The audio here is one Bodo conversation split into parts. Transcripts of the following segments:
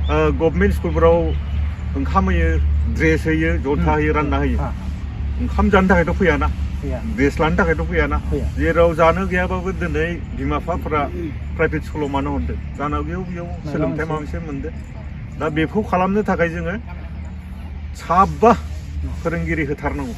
गभर्नमेन्ट स्कुलफोराव ओंखाम होयो ड्रेस होयो जथा होयो रानना होयो ओंखाम जानो थाखायथ' फैयाना ड्रेस लानो थाखायथ' फैयाना जेराव जानो गैयाबाबो दिनै बिमा बिफाफोरा प्राइभेट स्कुलाव मानो हरदों जानो बेयाव सोलोंथाइ माबा मोनसे मोनदो दा बेखौ खालामनो थाखाय जोङो साबा फोरोंगिरि होथारनांगौ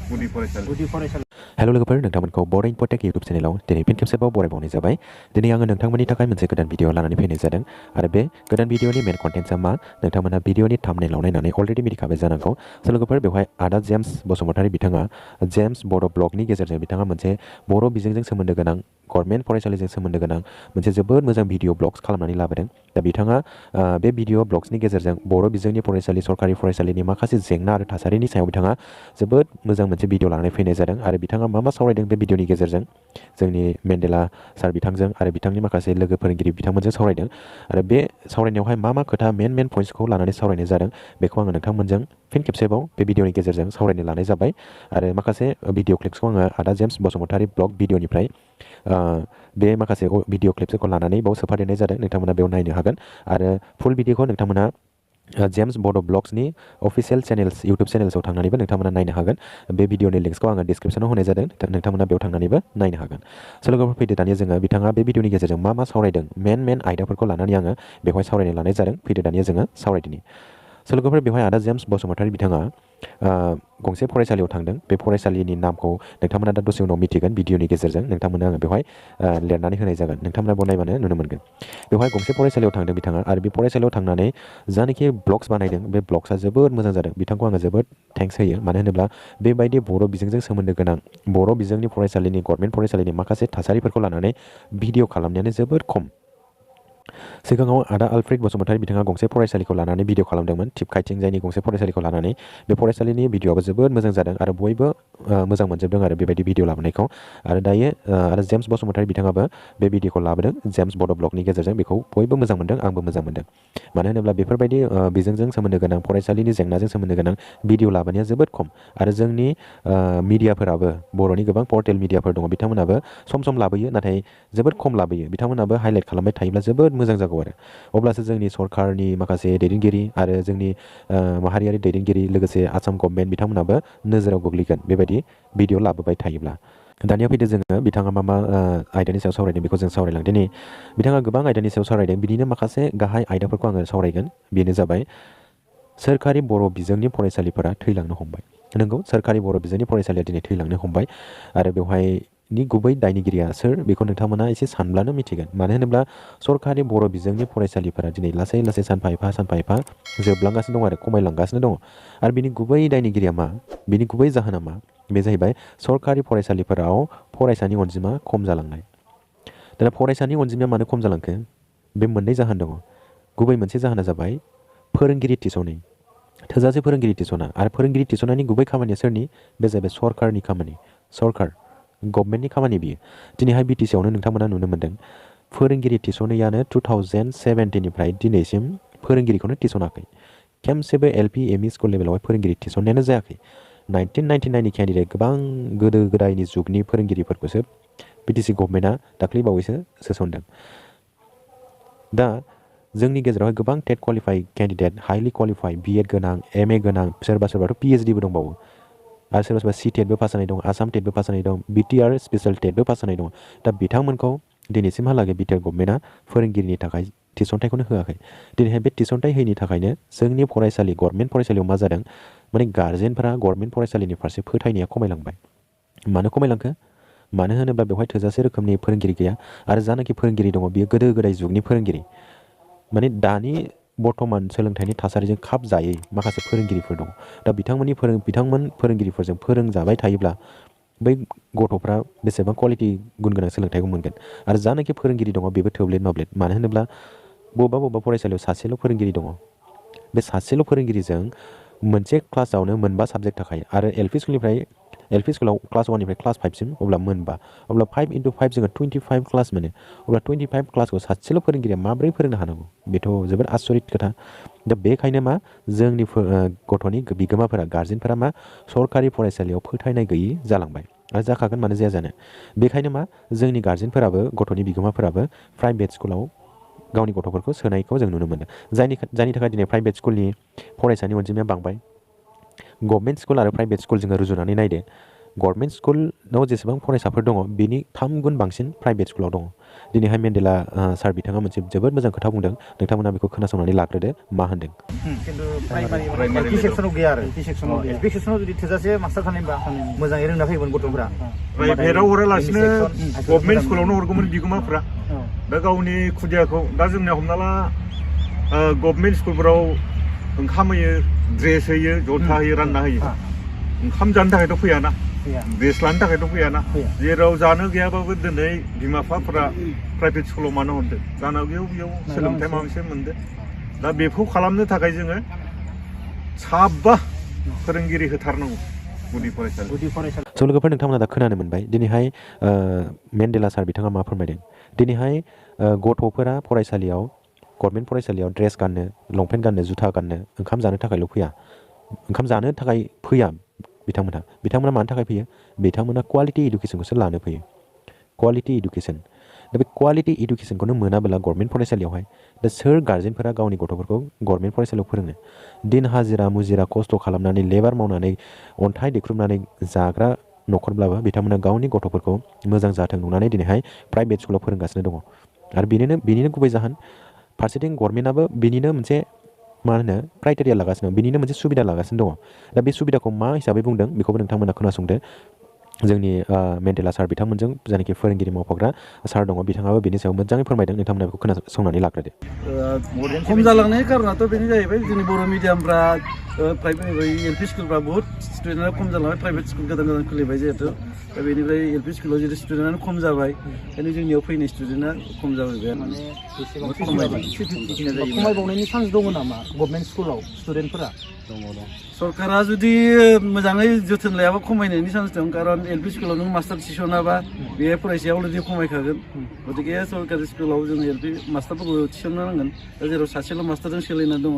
गुदि फरायसालि हेलो लोगोफोर नोंथांमोनखौ बड' इन्फ'टेक इउट्यूब चेनेलाव दिनै फिन खेबसेबाव बरायबावनाय जाबाय दिनै आङो नोंथांमोननि थाखाय मोनसे गोदान भिडिअ लानानै फैनाय जादों आरो बे गोदान भिडिअनि मेन कन्टेन्टआ मा नोंथांमोना भिडिअनि थाम्बनेइलाव नायनानै अलरेडि मिथिखाबाय जानांगौ लोगोफोर बेवहाय आदा जेम्स बसुमतारी बिथाङा जेम्स बड' ब्लगनि गेजेरजों बिथाङा मोनसे बर' बिजोंजों सोमोन्दो गोनां गभर्नमेन्ट फरायसालिजों सोमोन्दो गोनां मोनसे जोबोद मोजां भिडिअ ब्लग्स खालामनानै लाबोदों दा बिथाङा बे भिडिअ ब्लग्सनि गेजेरजों बर' बिजोंनि फरायसालि सरकारि फरायसालिनि माखासे जेंना आरो थासारिनि सायाव बिथाङा जोबोद मोजां मोनसे भिडिअ लानानै फैनाय जादों आरो बिथाङा मा सावरायदों बे भिडिअनि गेजेरजों जोंनि मेन्डेला सार बिथांजों आरो बिथांनि माखासे लोगो फोरोंगिरि बिथांमोनजों सावरायदों आरो बे सावरायनायावहाय मा खोथा मेन पइन्ट्सखौ लानानै सावरायनाय जादों बेखौ आङो नोंथांमोनजों फिन खेबसेबाव बे भिडिअनि गेजेरजों सावरायनो लानाय जाबाय आरो माखासे भिडिअ क्लिप्सखौ आङो आदा जेम्स बसुमतारी ब्लग भिडिअनिफ्राय बे माखासे भिडिअ क्लिप्सखौ लानानै बाव सोफादेरनाय जादों नोंथांमोना बेयाव नायनो हागोन आरो फुल भिडिअखौ नोंथांमोना जेम्स बड' ब्लग्सनि अफिसियेल चेनेल्स इउटुब चेनेल्सआव थांनानैबो नोंथांमोना नायनो हागोन बे भिडिअनि लिंक्सखौ आङो डिसक्रिप्सनाव होनाय जादों नोंथांमोना बेयाव थांनानैबो नायनो हागोन लोगोफोर फैदो दानिया जोङो बिथाङा बे भिडिअनि गेजेरजों मा सावरायदों मेन आयदाफोरखौ लानानै आङो बेवहाय सावरायनो लानाय जादों फैदो दानिया जोङो सावरायदिनि लोगोफोर बेवहाय आदा जेम्स बसुमतारी बिथाङा गंसे फरायसालियाव थांदों बे फरायसालिनि नामखौ नोंथांमोना दा दसे उनाव मिथिगोन भिडिअनि गेजेरजों नोंथांमोना आङो बेवहाय लिरनानै होनाय जागोन नोंथांमोना बनायबानो नुनो मोनगोन बेवहाय गंसे फरायसालियाव थांदों बिथाङा आरो बे फरायसालियाव थांनानै जानाखि ब्लग्स बानायदों बे ब्लग्सआ जोबोद मोजां जादों बिथांखौ आङो जोबोद थेंक्स होयो मानो होनोब्ला बेबायदि बर' बिजोंजों सोमोन्दो गोनां बर' बिजोंनि फरायसालिनि गभर्नमेन्ट फरायसालिनि माखासे थासारिफोरखौ लानानै भिडिअ खालामनायानो जोबोद खम सिगाङाव आदा आलफ्रेड बसुमतारी बिथाङा गंसे फरायसालिखौ लानानै भिडिअ खालामदोंमोन टिपखाइथिंजायनि गंसे फरायसालिखौ लानानै बे फरायसालिनि भिडिअआबो जोबोद मोजां जादों आरो बयबो मोजां मोनजोबदों आरो बेबायदि भिडिअ लाबोनायखौ आरो दायो आरो जेम्स बसुमतारी बिथाङाबो बे भिडिअखौ लाबोदों जेम्स बड' ब्लगनि गेजेरजों बेखौ बयबो मोजां मोनदों आंबो मोजां मोनदों मानो होनोब्ला बेफोरबायदि बिजोंजों सोमोन्दो गोनां फरायसालिनि जेंनाजों सोमोन्दो गोनां भिडिअ लाबोनाया जोबोद खम आरो जोंनि मिडियाफोराबो बर'नि गोबां पर्टेल मिडियाफोर दङ बिथांमोनाबो सम लाबोयो नाथाय जोबोद खम लाबोयो बिथांमोनाबो हाइलाइट खालामबाय थायोब्ला जोबोद मोजां जागौ आरो अब्लासो जोंनि सरकारनि माखासे दैदेनगिरि आरो जोंनि माहारियारि दैदेनगिरि लोगोसे आसाम गभर्नमेन्ट बिथांमोनाबो नोजोराव गोग्लैगोन बेबायदि भिडिअ लाबोबाय थायोब्ला दानिया फैदो जोङो बिथाङा मा आयदानि सायाव सावरायदों बेखौ जों सावरायलांदिनि बिथाङा गोबां आयदानि सायाव सावरायदों बिदिनो माखासे गाहाय आयदाफोरखौ आङो सावरायगोन बेनो जाबाय सोरखारि बर' बिजोंनि फरायसालिफोरा थैलांनो हमबाय नंगौ सोरखारि बर' बिजोंनि फरायसालिया दिनै थैलांनो हमबाय आरो बेवहायनि गुबै दायनिगिरिया सोर बेखौ नोंथांमोना एसे सानब्लानो मिथिगोन मानो होनोब्ला सरखारि बर' बिजोंनि फरायसालिफोरा दिनै लासै सानफा एफा जोबलांगासिनो दं आरो खमायलांगासिनो दङ आरो बिनि गुबै दायनिगिरिया मा बिनि गुबै जाहोना मा बे जाहैबाय सरखारि फरायसालिफोराव फरायसानि अनजिमा खम जालांनाय दा फरायसानि अनजिमाया मानो खम जालांखो बे मोननै जाहोन दङ गुबै मोनसे जाहोना जाबाय फोरोंगिरि थिसनै थोजासे फोरोंगिरि थिसना आरो फोरोंगिरि थिसननायनि गुबै खामानिया सोरनि बे जाहैबाय सरकारनि खामानि सरकार गभर्नमेन्टनि खामानि बियो दिनैहाय बिटिसि आवनो नोंथांमोना नुनो मोन्दों फोरोंगिरि थिसनैयानो 2017निफ्राय दिनैसिम फोरोंगिरिखौनो थिसनाखै खेमसेबो एलपि एमइ स्कुल लेभेलावहाय फोरोंगिरि थिसननायानो जायाखै 1999नि केन्डिडेट गोबां गोदो गोदायनि जुगनि फोरोंगिरिफोरखौसो बिटिसि गभर्नमेन्टआ दाख्लैबावैसो सोसनदों दा जोंनि गेजेरावहाय गोबां टेट क्वालिफाइ केन्डिडेट हाइलि क्वालिफाइ बिएड गोनां एमए गोनां सोरबाथ' पिएइचडिबो दंबावो आरो सोरबा सि टेटबो पास जानाय दं आसाम टेटबो पास जानाय दं बिटिआर स्पेसियेल टेटबो पास जानाय दं दा बिथांमोनखौ दिनैसिमहालागै बिटिआर गभर्नमेन्टआ फोरोंगिरिनि थाखाय थिसनथाइखौनो होआखै दिनैहाय बे थिसनथाइ होयैनि थाखायनो जोंनि फरायसालि गभर्नमेन्ट फरायसालियाव मा जादों माने गार्जेनफोरा गभर्नमेन्ट फरायसालिनि फारसे फोथायनाया खमायलांबाय मानो खमायलांखो मानो होनोब्ला बेवहाय थोजासे रोखोमनि फोरोंगिरि गैया आरो जानाखि फोरोंगिरि दङ बियो गोदो गोदाय जुगनि फोरोंगिरि माने दानि बर्थमान सोलोंथाइनि थासारिजों खाब जायै माखासे फोरोंगिरिफोर दङ दा बिथांमोन फोरोंगिरिफोरजों फोरोंजाबाय थायोब्ला बै गथ'फ्रा बेसेबां क्वालिटि गुन गोनां सोलोंथाइखौ मोनगोन आरो जानाखि फोरोंगिरि दङ बेबो थोब्लेद माब्लेद मानो होनोब्ला बबेबा फरायसालियाव सासेल' फोरोंगिरि दङ बे सासेल' फोरोंगिरिजों मोनसे क्लासावनो मोनबा साबजेक्ट थाखायो आरो एलपि स्कुलाव क्लास 1निफ्राय क्लास 5सिम अब्ला मोनबा अब्ला 5 × 5 जोङो 25 क्लास मोनो अब्ला 25 क्लासखौ सासेल' फोरोंगिरिया माब्रै फोरोंनो हानांगौ बेथ' जोबोद आसरित खोथा दा बेखायनो मा जोंनि गथ'नि बिगोमाफोरा गार्जेनफोरा मा सरकारि फरायसालियाव फोथायनाय गैयि जालांबाय आरो जाखागोन मानो जाया जानो बेखायनो मा जोंनि गार्जेनफोराबो गथ'नि बिगोमाफोराबो प्राइभेट स्कुलाव गावनि गथ'फोरखौ सोनायखौ जों नुनो मोनो जायनि थाखाय दिनै प्राइभेट स्कुलनि फरायसानि अनजिमाया बांबाय गभर्नमेन्ट स्कुल आरो प्राइभेट स्कुल जोङो रुजुनानै नायदो गभर्नमेन्ट स्कुलाव जेसेबां फरायसाफोर दङ बिनि 3 गुन बांसिन प्राइभेट स्कुलाव दङ दिनैहाय मेन्डेला सार बिथाङा मोनसे जोबोद मोजां खोथा बुंदों नोंथांमोना बेखौ खोनासंनानै लाग्रोदो मा होनदों खिन्थु प्राइमारि एलपि सेक्सनाव गैया आरो एलपि सेक्सनाव जुदि थोजासे मास्टार थानायबा मोजाङै रोंना फैगोन गथ'फोरा प्राइभेटआव हरालासिनो गभर्नमेन्ट स्कुलावनो हरगौमोन बिगोमाफ्रा दा गावनि खुदियाखौ दा जोंनिया हमना ला गभर्नमेन्ट स्कुलफोराव ओंखाम होयो ड्रेस होयो जथा होयो रानना होयो ओंखाम जानो थाखायथ' फैयाना ड्रेस लानो थाखायथ' फैयाना जेराव जानो गैयाबाबो दिनै बिमा बिफाफोरा प्राइभेट स्कुलाव मानो हरदों जानांगौ बेयाव सोलोंथाइ माबा मोनसे मोनदों दा बेखौ खालामनो थाखाय जोङो साबा फोरोंगिरि होथारनांगौ गुदि फरायसालि स' लोगोफोर नोंथांमोना दा खोनानो मोनबाय दिनैहाय मेन्डेला सार बिथाङा मा फोरमायदों दिनैहाय गथ'फोरा फरायसालियाव गभर्नमेन्ट फरायसालियाव ड्रेस गाननो लंपेन्ट गाननो जुथा गाननो ओंखाम जानो थाखायल' फैया ओंखाम जानो थाखाय फैया बिथांमोना मानि थाखाय फैयो बिथांमोना क्वालिटि इडुकेसनखौसो लानो फैयो क्वालिटि इडुकेसन दा बे क्वालिटि इडुकेसनखौनो मोनाब्ला गभर्नमेन्ट फरायसालियावहाय दा सोर गार्जेनफोरा गावनि गथ'फोरखौ गभर्नमेन्ट फरायसालियाव फोरोंनो दिन हाजिरा मुजिरा खस्थ' खालामनानै लेबार मावनानै अन्थाइ देख्रुबनानै जाग्रा न'खरब्लाबो बिथांमोना गावनि गथ'फोरखौ मोजां जाथों नुनानै दिनैहाय प्राइभेट स्कुलाव फोरोंगासिनो दङ आरो बेनिनो गुबै जाहोन फारसेथिं गभर्नमेन्टआबो बेनिनो मोनसे मा होनो क्राइटेरिया लागासिनो दं बेनिनो मोनसे सुबिदा लागासिनो दङ दा बे सुबिदाखौ मा हिसाबै बुंदों बेखौबो नोंथांमोना खोनासंदो जोंनि मेन्डेला सार बिथांमोनजों जायनाखि फोरोंगिरि मावफाग्रा सार दङ बिथाङाबो बेनि सायाव मोजाङै फोरमायदों नोंथांमोना बेखौ खोनासंनानै लाग्रोदो खम जालांनायनि कारनाथ' बेनो जाहैबाय जोंनि बर' मिडियामफ्रा प्राइभेट एलपि स्कुलफ्रा बहुत स्टुडेन्टआ खम जालांबाय प्राइभेट स्कुल गोदान गोदान खुलिबाय जिहेतु दा बेनिफ्राय एलपि स्कुलाव जेरै स्टुडेन्टआनो खम जाबाय ओंखायनो जोंनियाव फैनाय स्टुडेन्टआ खम जाबाय खमायबावनायनि चान्स दङ नामा गभर्नमेन्ट स्कुलाव स्टुडेन्टफोरा सरकारा जुदि मोजाङै जोथोन लायाबा खमायनायनि चान्स दं कारन एलपि स्कुलाव नों मास्टार थिसनाबा बे फरायसाया अलरेडि खमायखागोन गतिके सरकारि स्कुलाव जों एलपि मास्टारफोरखौ थिसननो नांगोन दा जेराव सासेल' मास्टारजों सोलिना दङ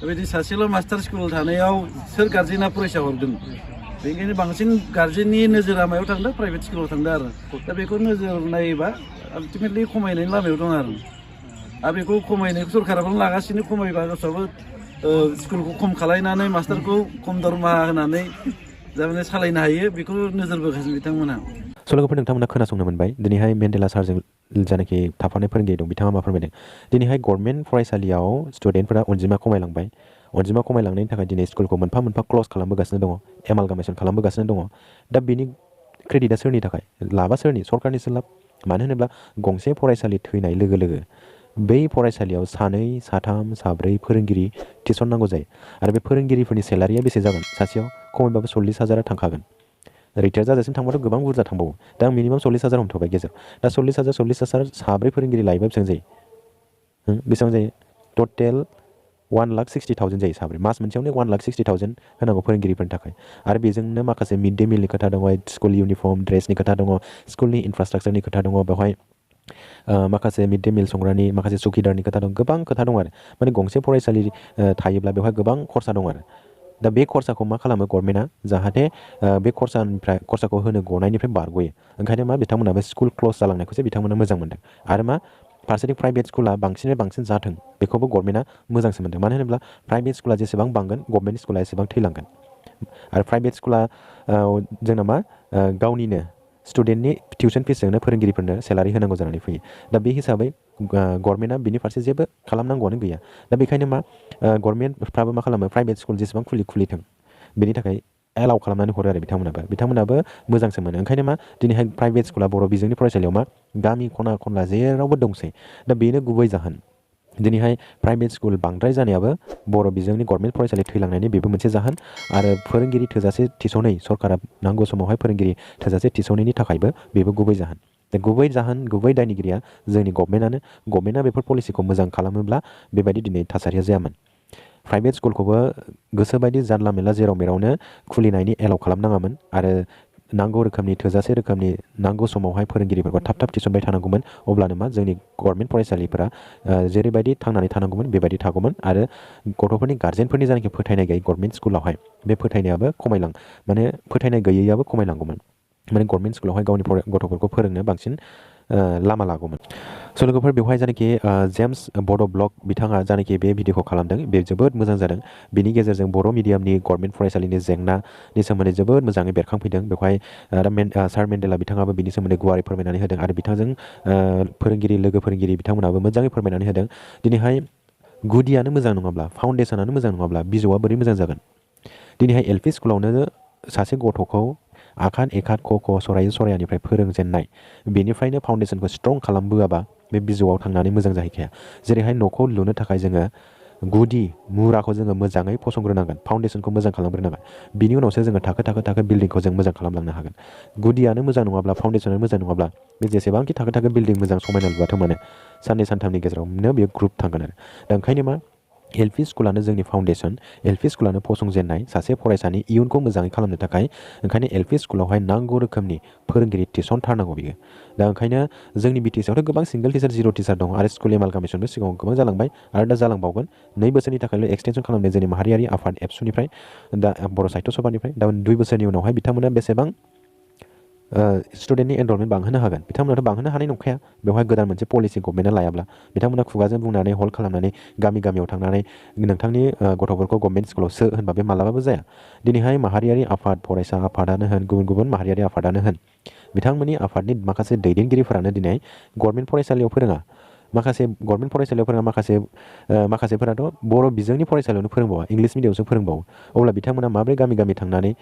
बेबायदि सासेल' मास्टार स्कुल थानायाव सोर गार्जेना फरायसा हरगोन बेनिखायनो बांसिन गार्जेननि नोजोरा मायाव थांदों प्राइभेट स्कुलाव थांदों आरो दा बेखौ नोजोर नायोबा आल्टिमेटलि खमायनायनि लामायाव दं आरो बेखौ खमायनायखौ सरकाराबो लागासिनो खमायबा गावस्राबो स्कुलखौ खम खालायनानै मास्टारखौ खम दरमाहा होनानै जामाने सालायनो हायो बेखौ नोजोर बोगासिनो बिथांमोना स' लोगोफोर नोंथांमोना खोनासंनो मोनबाय दिनैहाय मेन्डेला सारजों जायनाखि थाफानाय फोरोंगिरि दं बिथाङा मा फोरमायदों दिनैहाय गभर्नमेन्ट फरायसालियाव स्टुडेन्टफोरा अनजिमा खमायलांबाय अनजिमा खमायलांनायनि थाखाय दिनै स्कुलखौ मोनफा मोनफा क्ल'ज खालामबोगासिनो दङ एमालगामेसन खालामबोगासिनो दङ दा बेनि क्रेडिटआ सोरनि थाखाय लाबा सोरनि सरकारनिसो लाब मानो होनोब्ला गंसे फरायसालि थैनाय लोगो लोगो बै फरायसालियाव 2, 3, 4 फोरोंगिरि थिसननांगौ जायो आरो बे फोरोंगिरिफोरनि सेलारिया बेसे जागोन सासेयाव खमैबाबो 40,000 थांखागोन रिटायार जाजासिम थांबाथ' गोबां बुरजा थांबावो दा आं मिनिमाम 40,000 हमथ'बाय गेजेराव दा 40,000 4 फोरोंगिरि लायोबा बेसेबां जायो बेसेबां जायो टटेल 1,60,000 जायो साब्रै मास मोनसेयावनो 1,60,000 होनांगौ फोरोंगिरिफोरनि थाखाय आरो बेजोंनो माखासे मिड डे मिलनि खोथा दङ स्कुल इउनिफर्म ड्रेसनि खोथा दङ स्कुलनि इनफ्रास्ट्राक्चारनि खोथा दङ बेवहाय माखासे मिड डे मिल संग्रानि माखासे सुखिदारनि खोथा दं गोबां खोथा दं आरो माने गंसे फरायसालि थायोब्ला बेवहाय गोबां खरसा दं आरो दा बे खरसाखौ मा खालामो गभर्नमेन्टआ जाहाथे बे खरसाखौ होनो गनायनिफ्राय बारग'यो ओंखायनो मा बिथांमोनाबो स्कुल क्ल'ज जालांनायखौसो बिथांमोना मोजां मोनदों आरो मा फारसेथिं प्राइभेट स्कुला बांसिनै बांसिन जाथों बेखौबो गभर्नमेन्टआ मोजांसो मोनदों मानो होनोब्ला प्राइभेट स्कुला जेसेबां बांगोन गभर्नमेन्ट स्कुला एसेबां थैलांगोन आरो प्राइभेट स्कुला जोंना मा गावनिनो स्टुडेन्टनि टिउसन फिसजोंनो फोरोंगिरिफोरनो सेलारि होनांगौ जानानै फैयो दा बे हिसाबै गभर्नमेन्टआ बिनि फारसे जेबो खालामनांगौआनो गैया दा बेखायनो मा गभर्नमेन्टफ्राबो मा खालामो प्राइभेट स्कुल जेसेबां खुलिथों बेनि थाखाय एलाउ खालामनानै हरो आरो बिथांमोनाबो मोजांसो मोनो ओंखायनो मा दिनैहाय प्राइभेट स्कुला बर' बिजोंनि फरायसालियाव मा गामि खना खनला जेरावबो दंसै दा बेनो गुबै जाहोन दिनैहाय प्राइभेट स्कुल बांद्राय जानायाबो बर' बिजोंनि गभर्नमेन्ट फरायसालि थैलांनायनि बेबो मोनसे जाहोन आरो फोरोंगिरि थोजासे थिसनै सरकारा नांगौ समावहाय फोरोंगिरि थोजासे थिसनैनि थाखायबो बेबो गुबै जाहोन दा गुबै दायनिगिरिया जोंनि गभर्नमेन्टआ बेफोर पलिसिखौ मोजां खालामोब्ला बेबायदि दिनै थासारिया जायामोन प्राइभेट स्कुलखौबो गोसोबायदि जानला मेला जेराव मेरावनो खुलिनायनि एलाउ खालामनाङामोन आरो नांगौ रोखोमनि थोजासे रोखोमनि नांगौ समावहाय फोरोंगिरिफोरखौ थाब थिसनबाय थानांगौमोन अब्लानो मा जोंनि गभर्नमेन्ट फरायसालिफोरा जेरैबायदि थांनानै थानांगौमोन बेबायदि थागौमोन आरो गथ'फोरनि गार्जेनफोरनि जायनाखि फोथायनाय गैयै गभर्नमेन्ट स्कुलावहाय बे फोथायनायाबो फोथायनाय गैयैयाबो खमायलांगौमोन माने गभर्नमेन्ट स्कुलावहाय गावनि गथ'फोरखौ फोरोंनो बांसिन लामा लागौमोन लोगोफोर बेवहाय जानाखि जेम्स बड' ब्लग बिथाङा जानाखि बे भिडिअखौ खालामदों बे जोबोद मोजां जादों। बिनि गेजेरजों बर' मिडियामनि गभर्नमेन्ट फरायसालिनि जेंनानि सोमोन्दै जोबोद मोजाङै बेरखांफैदों। बेवहाय सार मेन्डेला बिथाङाबो बिनि सोमोन्दै गुवारै फोरमायनानै होदों आरो बिथांजों फोरोंगिरि लोगो फोरोंगिरि बिथांमोनाबो मोजाङै फोरमायनानै होदों। दिनैहाय गुदियानो मोजां नङाब्ला फाउन्डेसनानो मोजां नङाब्ला बिजौआ बोरै मोजां जागोन। दिनैहाय एलपि स्कुलावनो सासे गथ'खौ आखान एखाद क ख सरायो सरायानिफ्राय फोरोंजेननाय बेनिफ्रायनो फाउन्डेसनखौ स्ट्रं खालामबोआबा बे बिजौआव थांनानै मोजां जाहैखाया। जेरैहाय न'खौ लुनो थाखाय जोङो गुदि मुराखौ जोङो मोजाङै फसंग्रोनांगोन, फाउन्डेसनखौ मोजां खालामग्रोनांगोन। बिनि उनावसो जोङो थाखो थाखो थाखो बिल्डिंखौ जों मोजां खालामलांनो हागोन। गुदियानो मोजां नङाब्ला फाउन्डेसनानो मोजां नङाब्ला बे जेसेबांखि थाखो थाखो बिल्डिं मोजां समायना लुबाथों मानो साननै सानथामनि गेजेरावनो बेयो ग्रुप थांगोन आरो। दा ओंखायनो मा एलपि स्कुलानो जोंनि फाउन्डेसन, एलपि स्कुलानो फसंजेननाय सासे फरायसानि इयुनखौ मोजाङै खालामनो थाखाय ओंखायनो एलपि स्कुलावहाय नांगौ रोखोमनि फोरोंगिरि थिसनथारनांगौ बियो। दा ओंखायनो जोंनि बिटिसिआवथ' गोबां सिंगल टिचार जिर' टिचार दं आरो स्कुल एमालगामेसनबो सिगाङाव गोबां जालांबाय आरो दा जालांबावगोन। 2 बोसोरनि थाखायल' एक्सटेनसन खालामनाय जोंनि माहारियारि आफाद एबसुनिफ्राय दा बर' साहित्य सभानिफ्राय दा 2 बोसोरनि उनावहाय बिथांमोना बेसेबां स्टुडेन्टनि एनरलमेन्ट बांहोनो हागोन। बिथांमोनाथ' बांहोनो हानाय नंखाया बेवहाय गोदान मोनसे पलिसि गभर्नमेन्टआ लायाब्ला। बिथांमोना खुगाजों बुंनानै हल्ड खालामनानै गामि गामियाव थांनानै नोंथांनि गथ'फोरखौ गभर्नमेन्ट स्कुलाव सो होनबा बे मालाबाबो जाया। दिनैहाय माहारियारि आफाद, फरायसा आफादानो होन, गुबुन गुबुन माहारियारि आफादानो होन, बिथांमोननि आफादनि माखासे दैदेनगिरिफोरानो दिनै गभर्नमेन्ट फरायसालियाव फोरोङा। माखासे गभर्नमेन्ट फरायसालियाव फोरोङा, माखासेफोराथ' बर' बिजोंनि फरायसालियावनो फोरोंबावा, इंलिस मिडियामसो फोरोंबावो। अब्ला बिथांमोना माबोरै गामि गामि थांनानै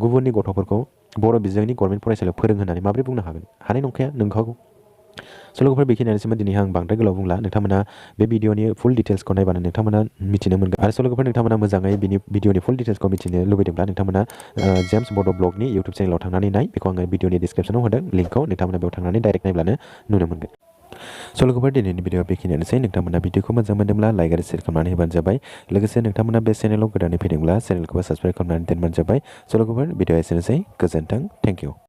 गुबुननि गथ'फोरखौ बर' बिजोंनि गभर्नमेन्ट फरायसालियाव फोरोंहोनानै माबोरै बुंनो हागोन? हानाय नंखाया, नंखागौ। लोगोफोर बेखिनियानोसैमोन। दिनै आं बांद्राय गोलाव बुंला। नोंथांमोना बे भिडिअनि फुल डिटेल्सखौ नायबानो नोंथांमोना मिथिनो मोनगोन। आरो लोगोफोर नोंथांमोना मोजाङै बिनि भिडिअनि फुल डिटेल्सखौ मिथिनो लुबैदोंब्ला नोंथांमोना जेम्स बड' ब्लगनि इउटुब चेनेलाव थांनानै नाय। बेखौ आङो भिडिअनि डिसक्रिपसनाव होदों लिंकखौ, नोंथांमोना बेयाव थांनानै डाइरेक्ट नायब्लानो नुनो मोनगोन। लोगोफोर दिनैनि भिडिअ बेखिनियानोसै। नोंथांमोना भिडिअखौ मोजां मोनदोंब्ला लाइक आरो शेयार खालामनानै होबानो जाबाय। लोगोसे नोंथांमोना बे चेनेलाव गोदानै फैदोंब्ला चेनेलखौबो साबस्क्राइब खालामनानै दोनबानो जाबाय। लोगोफोर भिडिअआ एसेनोसै। गोजोन्थों। Thank you.